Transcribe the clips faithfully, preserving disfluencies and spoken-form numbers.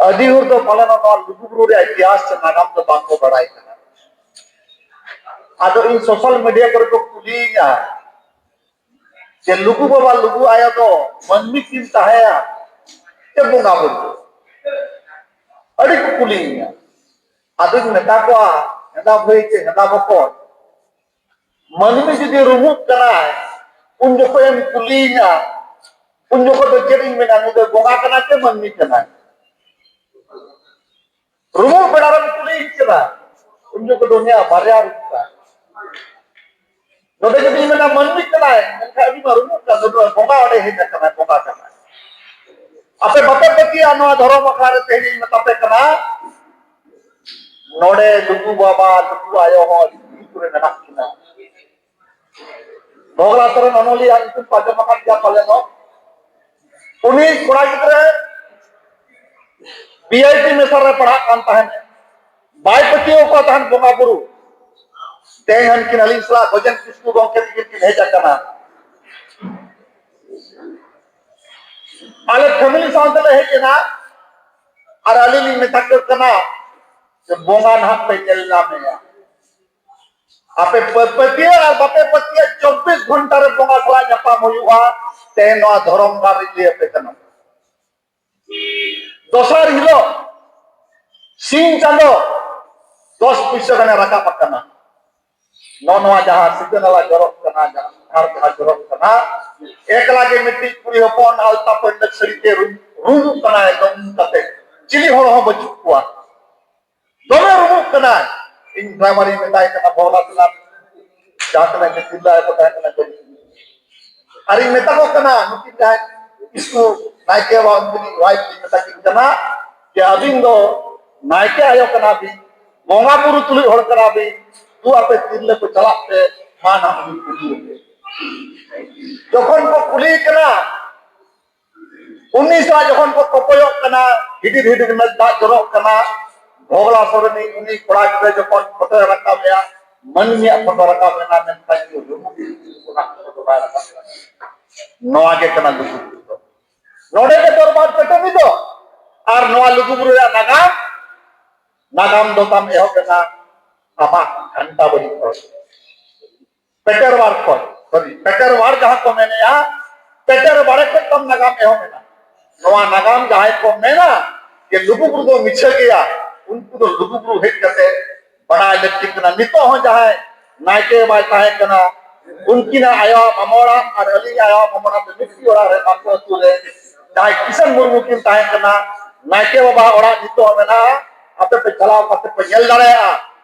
ᱟᱹᱰᱤ ᱦᱚᱲ ᱫᱚ ᱯᱟᱞᱮᱱ ᱱᱚᱣᱟ ᱞᱩᱜᱩᱵᱩᱨᱩ ᱨᱮᱭᱟᱜ ᱤᱛᱤᱦᱟᱥ ᱥᱮ ᱱᱟᱜᱟᱢ ᱫᱚ ᱵᱟᱝ ᱠᱚ ᱵᱟᱲᱟᱭ ᱠᱟᱱᱟ᱾ ᱟᱫᱚ ᱤᱧ ᱥᱳᱥᱟᱞ ᱢᱤᱰᱤᱭᱟ ᱠᱚᱨᱮ ᱠᱚ ᱠᱩᱞᱤᱭᱤᱧᱟ ᱡᱮ, "ᱞᱩᱜᱩ ᱵᱟᱵᱟ, ᱞᱩᱜᱩ ᱟᱭᱳ ᱫᱚ ᱢᱟᱹᱱᱢᱤ ᱠᱤᱱ ᱛᱟᱦᱮᱸᱭᱟ ᱥᱮ ᱵᱚᱸᱜᱟ ᱵᱩᱨᱩ?" ᱟᱹᱰᱤ ᱠᱚ ᱠᱩᱞᱤᱭᱤᱧᱟ᱾ ᱟᱫᱚᱧ ᱢᱮᱛᱟ ᱠᱚᱣᱟ, "ᱦᱮᱸᱫᱟ ᱵᱷᱟᱹᱭ ᱪᱮ ᱦᱮᱸᱫᱟ ᱵᱚᱠᱚᱛ, ᱢᱟᱹᱱᱢᱤ ᱡᱩᱫᱤ ᱨᱩᱢᱩᱜ ᱠᱟᱱᱟᱭ, ᱩᱱ ᱡᱚᱠᱷᱚᱱ ᱮᱢ ᱠᱩᱞᱤᱭᱮᱧᱟ, ᱩᱱ ᱡᱚᱠᱷᱚᱱ ᱫᱚ ᱪᱮᱫ ᱤᱧ ᱢᱮᱱᱟ, ᱱᱩᱭ ᱫᱚ ᱵᱚᱸᱜᱟ ᱠᱟᱱᱟᱭ ᱥᱮ ᱢᱟᱹᱱᱢᱤ ᱠᱟᱱᱟᱭ?" ᱨᱩᱢᱩᱜ ᱵᱮᱲᱟ ᱨᱮᱢ ᱠᱩᱞᱤᱭᱮᱧ ᱠᱟᱱᱟ, ᱩᱱ ᱡᱚᱠᱷᱚᱱ ᱫᱚ ᱩᱱᱤᱭᱟᱜ ᱵᱟᱨᱭᱟ ᱨᱩᱯ ᱛᱟᱭ᱾ ᱱᱚᱰᱮ ᱡᱩᱫᱤᱧ ᱢᱮᱱᱟ ᱢᱟᱹᱱᱢᱤ ᱠᱟᱱᱟᱭ, ᱢᱮᱱᱠᱷᱟᱱ ᱟᱹᱰᱤ ᱢᱟ ᱨᱩᱢᱩᱜ ᱠᱟᱱ ᱫᱚ, ᱱᱚᱰᱮ ᱵᱚᱸᱜᱟ ᱚᱸᱰᱮ ᱦᱮᱡ ᱟᱠᱟᱱᱟᱭ, ᱵᱚᱸᱜᱟ ᱠᱟᱱᱟᱭ᱾ ᱟᱯᱮ ᱵᱟᱯᱮ ᱯᱟᱹᱛᱭᱟᱹᱜᱼᱟ ᱱᱚᱣᱟ ᱫᱷᱚᱨᱚᱢ ᱟᱠᱷᱲᱟ ᱨᱮ ᱛᱮᱦᱮᱧ ᱤᱧ ᱢᱮᱛᱟ ᱯᱮ ᱠᱟᱱᱟ, ᱱᱚᱰᱮ ᱞᱩᱜᱩ ᱵᱟᱵᱟ, ᱞᱩᱜᱩ ᱟᱭᱳ ᱦᱚᱸ ᱟᱹᱰᱤ ᱠᱩᱨᱩᱢᱩᱴᱩ ᱨᱮ ᱢᱮᱱᱟᱜ ᱠᱤᱱᱟ᱾ ᱵᱷᱚᱜᱽᱞᱟ ᱥᱚᱨᱮᱱ ᱚᱱᱚᱞᱤᱭᱟᱹ ᱧᱩᱛᱩᱢ ᱯᱮ ᱟᱸᱡᱚᱢ ᱟᱠᱟᱫ ᱜᱮᱭᱟ ᱯᱟᱞᱮᱱᱚᱜ᱾ ᱩᱱᱤ ᱠᱚᱲᱟ ᱜᱤᱫᱽᱨᱟᱹ ᱵᱤ ᱟᱭ ᱴᱤ ᱢᱮᱥᱟ ᱨᱮ ᱯᱟᱲᱦᱟᱜ ᱠᱟᱱ ᱛᱟᱦᱮᱸᱫ, ᱵᱟᱭ ᱯᱟᱹᱛᱭᱟᱹᱣ ᱠᱚ ᱛᱟᱦᱮᱸᱫ ᱵᱚᱸᱜᱟ ᱵᱩᱨᱩ᱾ ᱛᱮᱦᱮᱧ ᱦᱟᱱᱠᱤᱱ ᱟᱹᱞᱤᱧ ᱥᱟᱞᱟᱜ ᱜᱚᱡᱮᱱ ᱠᱤᱥᱠᱩ ᱜᱚᱢᱠᱮ ᱛᱤᱠᱤᱱ ᱠᱤᱱ ᱦᱮᱡ ᱟᱠᱟᱱᱟ᱾ ᱟᱞᱮ ᱯᱷᱮᱢᱤᱞᱤ ᱥᱟᱶ ᱛᱮᱞᱮ ᱦᱮᱡ ᱮᱱᱟ, ᱟᱨ ᱟᱹᱞᱤᱧ ᱞᱤᱧ ᱢᱮᱛᱟ ᱠᱚ ᱠᱟᱱᱟ ᱡᱮ, "ᱵᱚᱸᱜᱟ ᱱᱟᱦᱟᱜ ᱯᱮ ᱧᱮᱞ ᱧᱟᱢᱮᱭᱟ, ᱟᱯᱮ ᱯᱮ ᱯᱟᱹᱛᱭᱟᱹᱜ ᱟᱨ ᱵᱟᱯᱮ ᱯᱟᱹᱛᱭᱟᱹᱜ, ᱪᱚᱵᱵᱤᱥ ᱜᱷᱚᱱᱴᱟ ᱨᱮ ᱵᱚᱸᱜᱟ ᱥᱟᱞᱟᱜ ᱧᱟᱯᱟᱢ ᱦᱩᱭᱩᱜᱼᱟ, ᱛᱮᱦᱮᱧ ᱱᱚᱣᱟ ᱫᱷᱚᱨᱚᱢ ᱜᱟᱲ ᱨᱤᱧ ᱞᱟᱹᱭ ᱟᱯᱮ ᱠᱟᱱᱟ᱾" ᱫᱚᱥᱟᱨ ᱦᱤᱞᱳᱜ ᱥᱤᱧ ᱪᱟᱸᱫᱚ ᱫᱚᱥ ᱯᱩᱭᱥᱟᱹ ᱜᱟᱱᱮ ᱨᱟᱠᱟᱵ ᱟᱠᱟᱱᱟ᱾ ᱱᱚᱜᱼᱚ ᱱᱚᱣᱟ ᱡᱟᱦᱟᱸ ᱥᱤᱛᱟᱹ ᱱᱟᱞᱟ ᱡᱚᱨᱚᱜ ᱠᱟᱱᱟ, ᱡᱟᱦᱟᱸ ᱥᱟᱦᱟᱨ ᱡᱟᱦᱟᱸ ᱡᱚᱨᱚᱜ ᱠᱟᱱᱟ, ᱮᱠᱞᱟ ᱜᱮ ᱢᱤᱫᱴᱤᱡ ᱠᱩᱲᱤ ᱦᱚᱯᱚᱱ ᱟᱞᱛᱟ ᱯᱟᱹᱲᱞᱟᱹᱠ ᱥᱟᱹᱲᱤ ᱛᱮ ᱨᱩ-, ᱨᱩᱢᱩᱜ ᱠᱟᱱᱟᱭ ᱮᱠᱫᱚᱢ ᱩᱢ ᱠᱟᱛᱮ, ᱪᱤᱞᱤ ᱦᱚᱲ ᱦᱚᱸ ᱵᱟᱹᱪᱩᱜ ᱠᱚᱣᱟ᱾ ᱫᱚᱢᱮ ᱨᱩᱢᱩᱜ ᱠᱟᱱᱟᱭ᱾ ᱤᱧ ᱰᱨᱟᱭᱵᱷᱟᱨᱤᱧ ᱢᱮᱛᱟᱭ ᱠᱟᱱᱟ, "ᱵᱷᱚᱜᱽᱞᱟ ᱛᱟᱞᱟ ᱡᱟᱦᱟᱸ ᱛᱤᱱᱟᱹᱜ ᱜᱮ ᱛᱤᱨᱞᱟᱹ ᱟᱭᱳ ᱠᱚ ᱛᱟᱦᱮᱸ ᱠᱟᱱᱟ, ᱡᱚᱢ ᱧᱩ." ᱟᱨᱤᱧ ᱢᱮᱛᱟ ᱠᱚ ᱠᱟᱱᱟ, ᱱᱩᱠᱤᱱ ᱡᱟᱦᱟᱸᱭ ᱤᱥᱠᱩ ᱱᱟᱭᱠᱮ ᱵᱟᱵᱟ, ᱩᱱᱠᱤᱱᱤᱡ ᱣᱟᱭᱤᱯ ᱞᱤᱧ ᱢᱮᱛᱟ ᱠᱤᱱ ᱠᱟᱱᱟ ᱡᱮ, "ᱟᱹᱵᱤᱱ ᱫᱚ ᱱᱟᱭᱠᱮ ᱟᱭᱳ ᱠᱟᱱᱟ ᱵᱤᱱ, ᱵᱚᱸᱜᱟ ᱵᱩᱨᱩ ᱛᱩᱞᱩᱡ ᱦᱚᱲ ᱠᱟᱱᱟ ᱵᱤᱱ, ᱫᱩ ᱟᱯᱮ ᱛᱤᱨᱞᱟᱹ ᱠᱚ ᱪᱟᱞᱟᱜ ᱯᱮ, ᱢᱟ ᱱᱟᱦᱟᱜ ᱩᱱᱤ ᱠᱩᱞᱤ ᱯᱮ᱾" ᱡᱚᱠᱷᱚᱱ ᱠᱚ ᱠᱩᱞᱤᱭᱮ ᱠᱟᱱᱟ, ᱩᱱᱤ ᱥᱟᱞᱟᱜ ᱡᱚᱠᱷᱚᱱ ᱠᱚ ᱠᱚᱯᱚᱭᱚᱜ ᱠᱟᱱᱟ, ᱦᱤᱰᱤᱨ ᱦᱤᱰᱤᱨ ᱢᱮᱫ ᱫᱟᱜ ᱡᱚᱨᱚᱜ ᱠᱟᱱᱟ, ᱵᱷᱚᱜᱽᱞᱟ ᱥᱚᱨᱮᱱᱤᱡ ᱩᱱᱤ ᱠᱚᱲᱟ ᱜᱤᱫᱽᱨᱟᱹ ᱡᱚᱠᱷᱚᱱ ᱯᱷᱳᱴᱳᱭ ᱨᱟᱠᱟᱵ ᱮᱫᱟ, ᱢᱟᱹᱱᱢᱤᱭᱟᱜ ᱯᱷᱳᱴᱳ ᱨᱟᱠᱟᱵ ᱮᱱᱟ, ᱢᱮᱱᱠᱷᱟᱱ ᱩᱱᱤ ᱨᱩᱢᱩᱜ ᱠᱚᱲᱟ ᱯᱷᱳᱴᱳ ᱵᱟᱭ ᱨᱟᱠᱟᱵ ᱮᱫᱟ᱾ ᱱᱚᱣᱟ ᱜᱮ ᱠᱟᱱᱟ ᱞᱩᱜᱩ ᱵᱩᱨᱩ ᱫᱚ᱾ ᱱᱚᱰᱮ ᱜᱮ ᱫᱚᱨᱵᱟᱨ ᱯᱮᱴᱮᱱᱤ ᱫᱚ᱾ ᱟᱨ ᱱᱚᱣᱟ ᱞᱩᱜᱩᱵᱩᱨᱩ ᱨᱮᱭᱟᱜ ᱱᱟᱜᱟᱢ, ᱱᱟᱜᱟᱢ ᱫᱚ ᱛᱟᱢ ᱮᱦᱚᱵ ᱮᱱᱟ ᱟᱢᱟᱜ ᱜᱷᱟᱱᱴᱟ ᱵᱟᱲᱤ ᱠᱷᱚᱱ, ᱯᱮᱴᱮᱨᱣᱟᱲ ᱠᱷᱚᱱ, ᱥᱚᱨᱤ, ᱯᱮᱴᱮᱨᱣᱟᱲ ᱡᱟᱦᱟᱸ ᱠᱚ ᱢᱮᱱᱮᱜᱼᱟ, ᱯᱮᱴᱮᱨ ᱵᱟᱲᱮ ᱠᱷᱚᱱ ᱛᱟᱢ ᱱᱟᱜᱟᱢ ᱮᱦᱚᱵ ᱮᱱᱟ᱾ ᱱᱚᱣᱟ ᱱᱟᱜᱟᱢ ᱡᱟᱦᱟᱸᱭ ᱠᱚ ᱢᱮᱱᱟ ᱡᱮ ᱞᱩᱜᱩᱵᱩᱨᱩ ᱫᱚ ᱢᱤᱪᱷᱟᱹ ᱜᱮᱭᱟ, ᱩᱱᱠᱩ ᱫᱚ ᱞᱩᱜᱩᱵᱩᱨᱩ ᱦᱮᱡ ᱠᱟᱛᱮ ᱵᱟᱰᱟᱭ ᱞᱟᱹᱠᱛᱤ ᱠᱟᱱᱟ᱾ ᱱᱤᱛᱚᱜ ᱦᱚᱸ ᱡᱟᱦᱟᱸᱭ ᱱᱟᱭᱠᱮ ᱵᱟᱭ ᱛᱟᱦᱮᱸ ᱠᱟᱱᱟ, ᱩᱱᱠᱤᱱᱟᱜ ᱟᱭᱳ ᱢᱟᱢᱚ ᱚᱲᱟᱜ ᱟᱨ ᱟᱹᱞᱤᱧ ᱟᱭᱳ ᱢᱟᱢᱚ ᱚᱲᱟᱜ ᱫᱚ ᱢᱤᱫᱴᱤᱡ ᱚᱲᱟᱜ ᱨᱮ ᱵᱟᱠᱚ ᱟᱹᱛᱩ ᱨᱮ ᱡᱟᱦᱟᱸᱭ ᱠᱤᱥᱟᱱ ᱢᱩᱨᱢᱩ ᱠᱤᱱ ᱛᱟᱦᱮᱸ ᱠᱟᱱᱟ, ᱱᱟᱭᱠᱮ ᱵᱟᱵᱟ ᱚᱲᱟᱜ ᱱᱤᱛᱚᱜ ᱦᱚᱸ ᱢᱮᱱᱟᱜᱼᱟ, ᱟᱯᱮ ᱯᱮ ᱪᱟᱞᱟᱣ ᱠᱟᱛᱮ ᱯᱮ ᱧᱮᱞ ᱫᱟᱲᱮᱭᱟᱜᱼᱟ᱾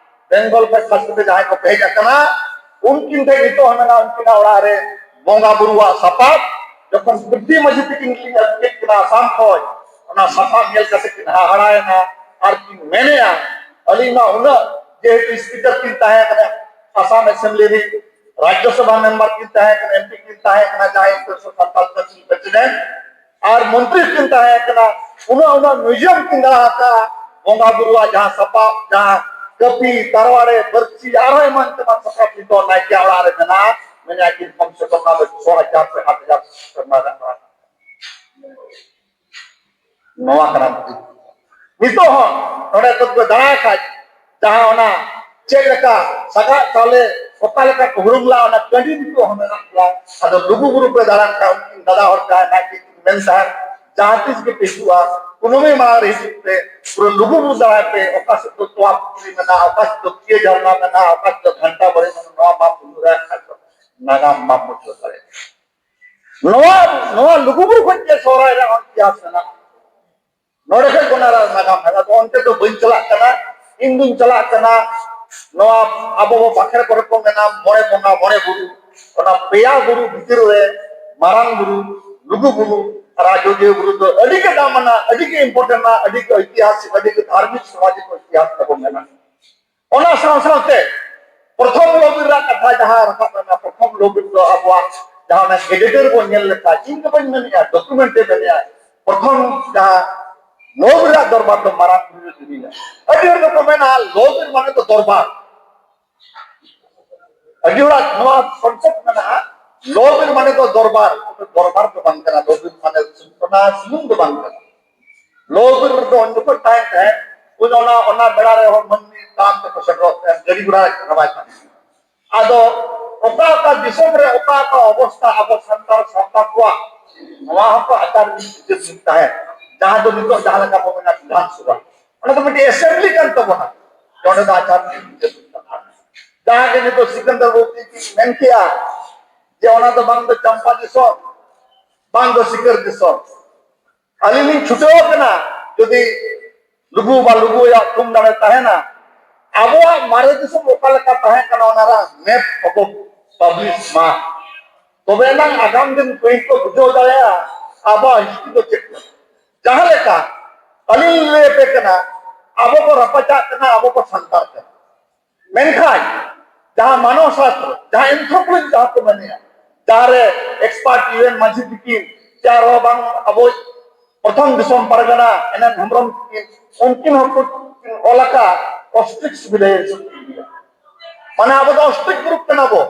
ᱵᱮᱝᱜᱚᱞ ᱠᱷᱚᱱ ᱠᱷᱟᱥ ᱠᱟᱛᱮ ᱡᱟᱦᱟᱸᱭ ᱠᱚ ᱦᱮᱡ ᱟᱠᱟᱱᱟ, ᱩᱱᱠᱤᱱ ᱴᱷᱮᱱ ᱱᱤᱛᱚᱜ ᱦᱚᱸ ᱢᱮᱱᱟᱜᱼᱟ, ᱩᱱᱠᱤᱱᱟᱜ ᱚᱲᱟᱜ ᱨᱮ ᱵᱚᱸᱜᱟ ᱵᱩᱨᱩᱣᱟᱜ ᱥᱟᱯᱟᱵ᱾ ᱡᱚᱠᱷᱚᱱ ᱵᱩᱫᱽᱫᱷᱤ ᱢᱟᱹᱡᱷᱤ ᱛᱤᱠᱤᱱ ᱠᱤᱱ ᱟᱹᱜᱩ ᱠᱮᱫ ᱠᱤᱱᱟ ᱟᱥᱟᱢ ᱠᱷᱚᱱ, ᱚᱱᱟ ᱥᱟᱯᱟᱵ ᱧᱮᱞ ᱠᱟᱛᱮ ᱠᱤᱱ ᱦᱟᱦᱟᱲᱟᱭᱮᱱᱟ ᱟᱨ ᱠᱤᱱ ᱢᱮᱱᱮᱜᱼᱟ, ᱟᱹᱞᱤᱧ ᱢᱟ ᱩᱱᱟᱹᱜ ᱡᱮᱦᱮᱛᱩ ᱥᱯᱤᱠᱟᱨ ᱠᱤᱱ ᱛᱟᱦᱮᱸ ᱠᱟᱱᱟ ᱟᱥᱟᱢ ᱮᱥᱮᱢᱵᱞᱤ ᱨᱤᱱ, ᱨᱟᱡᱽᱡᱚ ᱥᱟᱵᱷᱟ ᱢᱮᱢᱵᱟᱨ ᱠᱤᱱ ᱛᱟᱦᱮᱸ ᱠᱟᱱᱟ, ᱮᱢ ᱯᱤ ᱠᱤᱱ ᱛᱟᱦᱮᱸ ᱠᱟᱱᱟ, ᱡᱟᱦᱟᱸᱭ ᱥᱟᱱᱛᱟᱲ ᱯᱟᱹᱨᱥᱤ ᱯᱨᱮᱥᱤᱰᱮᱱᱴ, ᱟᱨ ᱢᱚᱱᱛᱨᱤ ᱠᱤᱱ ᱛᱟᱦᱮᱸ ᱠᱟᱱᱟ, ᱩᱱᱟᱹᱜ ᱩᱱᱟᱹᱜ ᱢᱤᱭᱩᱡᱤᱭᱟᱢ ᱠᱤᱱ ᱫᱟᱬᱟ ᱟᱠᱟᱫᱼᱟ, ᱵᱚᱸᱜᱟ ᱵᱩᱨᱩᱣᱟᱜ ᱡᱟᱦᱟᱸ ᱥᱟᱯᱟᱵ, ᱡᱟᱦᱟᱸ ᱠᱟᱹᱯᱤ, ᱛᱟᱨᱣᱟᱲᱮ, ᱵᱟᱹᱨᱪᱷᱤ, ᱟᱨᱦᱚᱸ ᱮᱢᱟᱱ ᱛᱮᱢᱟᱱ ᱥᱟᱯᱟᱵ ᱱᱤᱛᱚᱜ ᱱᱟᱭᱠᱮ ᱚᱲᱟᱜ ᱨᱮ ᱢᱮᱱᱟᱜᱼᱟ᱾ ᱢᱮᱱᱮᱫᱼᱟ ᱠᱤᱱ ᱠᱚᱢ ᱥᱮ ᱠᱚᱢ ᱱᱚᱣᱟ ᱫᱚ ᱪᱷᱚ ᱦᱟᱡᱟᱨ ᱥᱮ ᱥᱟᱛ ᱦᱟᱡᱟᱨ ᱥᱮᱨᱢᱟ ᱨᱮᱱᱟᱜ ᱠᱟᱱᱟ᱾ ᱱᱚᱣᱟ ᱠᱟᱱᱟ ᱱᱤᱛᱚᱜ ᱦᱚᱸ ᱱᱚᱰᱮ ᱠᱚ ᱫᱟᱬᱟ ᱠᱷᱟᱡ ᱡᱟᱦᱟᱸ ᱚᱱᱟ ᱪᱮᱫ ᱞᱮᱠᱟ ᱥᱟᱜᱟᱫ ᱪᱟᱣᱞᱮ ᱚᱠᱟ ᱞᱮᱠᱟ ᱠᱚ ᱦᱩᱲᱩᱝ ᱞᱟ, ᱚᱱᱟ ᱴᱟᱺᱰᱤ ᱱᱤᱛᱚᱜ ᱦᱚᱸ ᱢᱮᱱᱟᱜ ᱜᱮᱭᱟ᱾ ᱟᱫᱚ ᱞᱩᱜᱩ ᱵᱩᱨᱩ ᱯᱮ ᱫᱟᱬᱟᱱ ᱠᱷᱟᱱ ᱩᱱᱠᱤᱱ ᱫᱟᱫᱟ ᱦᱚᱲ ᱡᱟᱦᱟᱸᱭ ᱱᱟᱭᱠᱮ ᱠᱤᱱ ᱢᱮᱱ ᱛᱟᱦᱮᱸᱫ, ᱡᱟᱦᱟᱸ ᱛᱤᱥ ᱜᱮᱯᱮ ᱦᱤᱡᱩᱜᱼᱟ, ᱠᱩᱱᱟᱹᱢᱤ ᱢᱟᱦᱟ ᱨᱮ ᱦᱤᱡᱩᱜ ᱯᱮ, ᱯᱩᱨᱟᱹ ᱞᱩᱜᱩ ᱵᱩᱨᱩ ᱫᱟᱬᱟᱭ ᱯᱮ, ᱚᱠᱟ ᱥᱮᱫ ᱫᱚ ᱛᱚᱣᱟ ᱯᱩᱠᱷᱨᱤ ᱢᱮᱱᱟᱜᱼᱟ, ᱚᱠᱟ ᱥᱮᱫ ᱫᱚ ᱠᱤᱭᱟᱹ ᱡᱷᱟᱨᱱᱟ ᱢᱮᱱᱟᱜᱼᱟ, ᱚᱠᱟ ᱥᱮᱫ ᱫᱚ ᱜᱷᱟᱱᱴᱟ ᱵᱟᱲᱮ ᱢᱮᱱᱟᱜᱼᱟ, ᱱᱚᱣᱟ ᱵᱟᱢ ᱵᱩᱡᱷᱟᱹᱣ ᱫᱟᱲᱮᱭᱟᱜ ᱠᱷᱟᱱ ᱫᱚ ᱱᱟᱜᱟᱢ ᱵᱟᱢ ᱵᱩᱡᱷᱟᱹᱣ ᱫᱟᱲᱮᱭᱟᱜᱼᱟ᱾ ᱱᱚᱣᱟ, ᱱᱚᱣᱟ ᱞᱩᱜᱩ ᱵᱩᱨᱩ ᱠᱷᱚᱱ ᱜᱮ ᱥᱚᱦᱨᱟᱭ ᱨᱮᱭᱟᱜ ᱤᱛᱤᱦᱟᱥ ᱢᱮᱱᱟᱜᱼᱟ᱾ ᱱᱚᱰᱮ ᱠᱷᱚᱱ ᱜᱮ ᱚᱱᱟ ᱨᱮᱭᱟᱜ ᱱᱟᱜᱟᱢ ᱢᱮᱱᱟᱜᱼᱟ᱾ ᱟᱫᱚ ᱚᱱᱛᱮ ᱫᱚ ᱵᱟᱹᱧ ᱪᱟᱞᱟᱜ ᱠᱟᱱᱟ, ᱤᱧ ᱫᱩᱧ ᱪᱟᱞᱟᱜ ᱠᱟᱱᱟ ᱱᱚᱣᱟ ᱟᱵᱚ ᱵᱟᱠᱷᱮᱲ ᱠᱚᱨᱮ ᱠᱚ ᱢᱮᱱᱟ ᱢᱚᱬᱮ ᱵᱚᱸᱜᱟ ᱢᱚᱬᱮ ᱵᱩᱨᱩ, ᱚᱱᱟ ᱯᱮᱭᱟ ᱵᱩᱨᱩ ᱵᱷᱤᱛᱤᱨ ᱨᱮ ᱢᱟᱨᱟᱝ ᱵᱩᱨᱩ, ᱞᱩᱜᱩ ᱵᱩᱨᱩ ᱟᱨ ᱟᱡᱚᱫᱤᱭᱟᱹ ᱵᱩᱨᱩ ᱫᱚ ᱟᱹᱰᱤ ᱜᱮ ᱫᱟᱢᱟᱱᱟ, ᱟᱹᱰᱤ ᱜᱮ ᱤᱢᱯᱚᱨᱴᱮᱱᱴᱟ, ᱟᱹᱰᱤ ᱜᱮ ᱤᱛᱤᱦᱟᱥᱤᱠ, ᱟᱹᱰᱤ ᱜᱮ ᱫᱷᱟᱨᱢᱤᱠ ᱥᱟᱢᱟᱡᱤᱠ ᱤᱛᱤᱦᱟᱥ ᱛᱟᱵᱚ ᱢᱮᱱᱟᱜᱼᱟ᱾ ᱚᱱᱟ ᱥᱟᱶ ᱥᱟᱶᱛᱮ ᱯᱨᱚᱛᱷᱚᱢ ᱞᱚ ᱵᱤᱞ ᱨᱮᱱᱟᱜ ᱠᱟᱛᱷᱟ ᱡᱟᱦᱟᱸ ᱨᱟᱠᱟᱵ ᱮᱱᱟ, ᱯᱨᱚᱛᱷᱚᱢ ᱞᱚ ᱵᱤᱞ ᱫᱚ ᱟᱵᱚᱣᱟᱜ ᱡᱟᱦᱟᱸ ᱚᱱᱟ ᱜᱮᱡᱮᱴᱮᱨ ᱵᱚᱱ ᱧᱮᱞ ᱞᱮᱠᱷᱟᱱ, ᱤᱧ ᱫᱚ ᱵᱟᱹᱧ ᱢᱮᱱᱮᱫᱼᱟ, ᱰᱚᱠᱩᱢᱮᱱᱴ ᱮ ᱢᱮᱱᱮᱫᱼᱟ, ᱯᱨᱚᱛᱷᱚᱢ ᱡᱟᱦᱟᱸ ᱞᱚ ᱵᱤᱞ ᱨᱮᱱᱟᱜ ᱫᱚᱨᱵᱟᱨ ᱫᱚ ᱢᱟᱨᱟᱝ ᱵᱩᱨᱩ ᱨᱮ ᱫᱩᱨᱤᱭᱟ᱾ ᱟᱹᱰᱤ ᱦᱚᱲ ᱫᱚᱠᱚ ᱢᱮᱱᱟ ᱞᱚ ᱵᱤᱞ ᱢᱟᱱᱮ ᱫᱚ ᱫᱚᱨᱵᱟᱨ᱾ ᱟᱹᱰᱤ ᱦᱚᱲᱟᱜ ᱱᱚᱣᱟ ᱠᱚᱱᱥᱮᱯᱴ ᱢᱮᱱᱟᱜᱼᱟ, ᱞᱚ ᱵᱤᱞ ᱢᱟᱱᱮ ᱫᱚ ᱫᱚᱨᱵᱟᱨ᱾ ᱫᱚᱨᱵᱟᱨ ᱫᱚ ᱵᱟᱝ ᱠᱟᱱᱟ, ᱞᱚ ᱵᱤᱞ ᱢᱟᱱᱮ ᱚᱱᱟ ᱥᱩᱢᱩᱝ ᱫᱚ ᱵᱟᱝ ᱠᱟᱱᱟ᱾ ᱞᱳ ᱵᱤᱨ ᱨᱮᱫᱚ ᱩᱱ ᱡᱚᱠᱷᱚᱱ ᱛᱟᱦᱮᱸ ᱛᱟᱦᱮᱸ, ᱩᱱ ᱚᱱᱟ ᱚᱱᱟ ᱵᱮᱲᱟ ᱨᱮ ᱦᱚᱲ ᱢᱟᱹᱱᱢᱤ ᱛᱟᱲᱟᱢ ᱛᱮᱠᱚ ᱥᱮᱴᱮᱨᱚᱜ ᱛᱟᱦᱮᱸ, ᱜᱟᱹᱰᱤ ᱜᱷᱚᱲᱟ ᱨᱮ ᱪᱟᱞᱟᱣ ᱵᱟᱭ ᱛᱟᱦᱮᱸ᱾ ᱟᱫᱚ ᱚᱠᱟ ᱚᱠᱟ ᱫᱤᱥᱚᱢ ᱨᱮ ᱚᱠᱟ ᱚᱠᱟ ᱚᱵᱚᱥᱛᱟ ᱟᱵᱚ ᱥᱟᱱᱛᱟᱲ ᱥᱟᱶᱛᱟ ᱠᱚᱣᱟᱜ, ᱱᱚᱣᱟ ᱦᱚᱸᱠᱚ ᱟᱪᱟᱨ ᱵᱤᱪᱟᱹᱨ ᱛᱟᱦᱮᱸ, ᱡᱟᱦᱟᱸ ᱫᱚ ᱱᱤᱛᱚᱜ ᱡᱟᱦᱟᱸ ᱞᱮᱠᱟ ᱵᱚ ᱢᱮᱱᱟ ᱵᱤᱫᱷᱟᱱ ᱥᱚᱵᱷᱟ, ᱚᱱᱟ ᱫᱚ ᱢᱤᱫᱴᱤᱡ ᱮᱥᱮᱢᱵᱞᱤ ᱠᱟᱱ ᱛᱟᱵᱚᱱᱟ᱾ ᱚᱸᱰᱮ ᱫᱚ ᱟᱪᱟᱨ ᱵᱤᱪᱟᱹᱨ ᱠᱟᱛᱷᱟ, ᱡᱟᱦᱟᱸ ᱜᱮ ᱱᱤᱛᱚᱜ ᱥᱤᱠᱟᱱᱫᱟᱨ ᱵᱟᱹᱵᱩ ᱛᱤᱠᱤᱱ ᱢᱮᱱ ᱠᱮᱜᱼᱟ ᱡᱮ ᱚᱱᱟ ᱫᱚ ᱵᱟᱝ ᱫᱚ ᱪᱟᱢᱯᱟ ᱫᱤᱥᱚᱢ, ᱵᱟᱝ ᱫᱚ ᱥᱤᱠᱟᱹᱨ ᱫᱤᱥᱚᱢ᱾ ᱟᱹᱞᱤᱧ ᱞᱤᱧ ᱪᱷᱩᱴᱟᱹᱣ ᱟᱠᱟᱱᱟ, ᱡᱩᱫᱤ ᱞᱩᱜᱩ ᱵᱟ ᱞᱩᱜᱩ ᱟᱭᱟᱜ ᱛᱷᱩᱢ ᱫᱟᱲᱮ ᱛᱟᱦᱮᱱᱟ, ᱟᱵᱚᱣᱟᱜ ᱢᱟᱨᱮ ᱫᱤᱥᱚᱢ ᱚᱠᱟ ᱞᱮᱠᱟ ᱛᱟᱦᱮᱸ ᱠᱟᱱᱟ, ᱚᱱᱟ ᱨᱮᱱᱟᱜ ᱢᱮᱯ ᱟᱵᱚ ᱯᱟᱵᱽᱞᱤᱥ ᱢᱟ, ᱛᱚᱵᱮ ᱮᱱᱟᱝ ᱟᱜᱟᱢ ᱫᱤᱱ ᱯᱤᱲᱦᱤ ᱠᱚ ᱵᱩᱡᱷᱟᱹᱣ ᱫᱟᱲᱮᱭᱟᱜᱼᱟ ᱟᱵᱚᱣᱟᱜ ᱦᱤᱥᱴᱨᱤ ᱫᱚ ᱪᱮᱫ ᱠᱟᱱᱟ᱾ ᱡᱟᱦᱟᱸ ᱞᱮᱠᱟ ᱟᱹᱞᱤᱧ ᱞᱤᱧ ᱞᱟᱹᱭ ᱟᱯᱮ ᱠᱟᱱᱟ, ᱟᱵᱚ ᱠᱚ ᱨᱟᱯᱟᱪᱟᱜ ᱠᱟᱱᱟ, ᱟᱵᱚ ᱠᱚ ᱥᱟᱱᱛᱟᱲ ᱠᱟᱱᱟ, ᱢᱮᱱᱠᱷᱟᱱ ᱡᱟᱦᱟᱸ ᱢᱟᱱᱚᱣ ᱥᱟᱥᱛᱨᱚ, ᱡᱟᱦᱟᱸ ᱮᱱᱛᱷᱨᱳᱯᱳᱞᱚᱡᱤ ᱡᱟᱦᱟᱸ ᱠᱚ ᱢᱮᱱᱮᱜᱼᱟ, ᱡᱟᱦᱟᱸᱨᱮ ᱮᱠᱥᱯᱟᱨᱴ ᱤᱭᱩ ᱮᱱ ᱢᱟᱹᱡᱷᱤ ᱛᱤᱠᱤᱱ ᱥᱮ ᱟᱨᱦᱚᱸ ᱵᱟᱝ ᱟᱵᱚ ᱯᱨᱚᱛᱷᱚᱢ ᱫᱤᱥᱚᱢ ᱯᱟᱨᱜᱟᱱᱟ ᱮᱱ ᱮᱱ ᱦᱮᱢᱵᱨᱚᱢ ᱛᱤᱠᱤᱱ, ᱩᱱᱠᱤᱱ ᱦᱚᱸᱠᱚ ᱚᱞ ᱟᱠᱟᱫ ᱚᱥᱴᱨᱤᱠ ᱥᱤᱵᱤᱞᱟᱭᱡᱮᱥᱚᱱ᱾ ᱢᱟᱱᱮ ᱟᱵᱚ ᱫᱚ ᱚᱥᱴᱨᱤᱠ ᱜᱨᱩᱯ ᱠᱟᱱᱟ ᱵᱚ,